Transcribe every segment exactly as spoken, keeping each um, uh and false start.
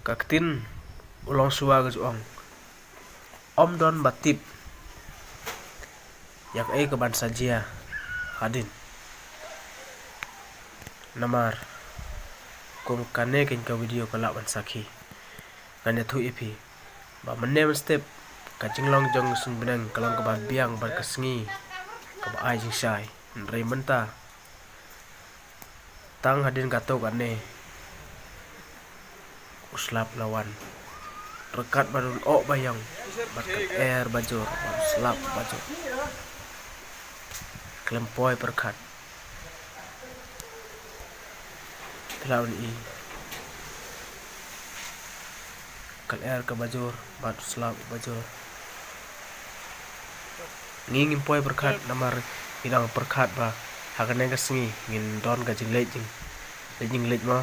Ka ktien u longshuwa ka ju ong, ym don ba tip ïa kaei ka ban sa jia hadien. Namar kum kane keiñ ka video ka lah ban sakhi. Ngan ïathuh ïa phi ba mynne mynstep ka jinglong jong ka suiñ bneng ka long kaba biang bad ka sngi kaba ai jingshai. Hynrei mynta tang hadien katto katne u slap la wan. Ryngkat bad u lyoh ba ïong bad ka lyer ba jur bad u slap ba jur. Khlem poi pyrkhat. Phi lah ban i ka lyer kaba jur bad u slap ba jur. Ngi ngim poi pyrkhat namar ngi dang pyrkhat ba ha kane ka sngi ngin don ka jingleit jing, leit jingleit mo.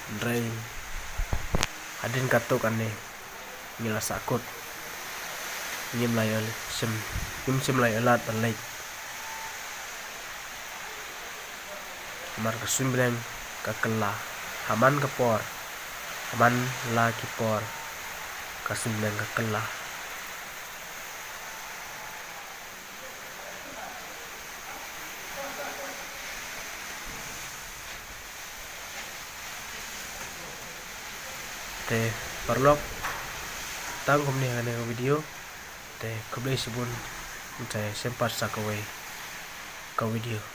Hynrei hadien katto katne ngi la sahkut. Ngim la ïoh shim, ngim shym la ïoh lad ban leit. Namar ka suiñ bneng ka kylla ha man ka por, ha man la ki por ka suiñ bneng ka kylla. Te paralok, tang kumne ha kane ka video. Te khublei shibun, te shem pat sa kawei ka video.